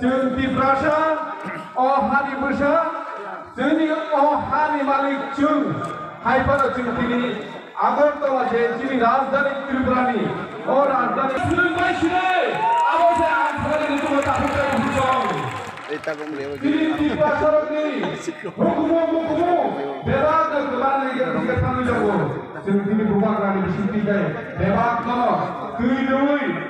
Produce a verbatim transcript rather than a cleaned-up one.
Chwng Tiprasa, o hani bwsa, chwngni o hani malik chwng. Hai phano chwng tini Agartala je chini rajdhani Tripurani, o rajdhani chwng bai sini, abo se ang thani ni tumo tapuk kai bujong. Tini Tiprasarokni hukumu mukumu bebak no kwbangni ge thangwi jago. Chwng tini bubagrani bisingtwi khe bebak no twi dwi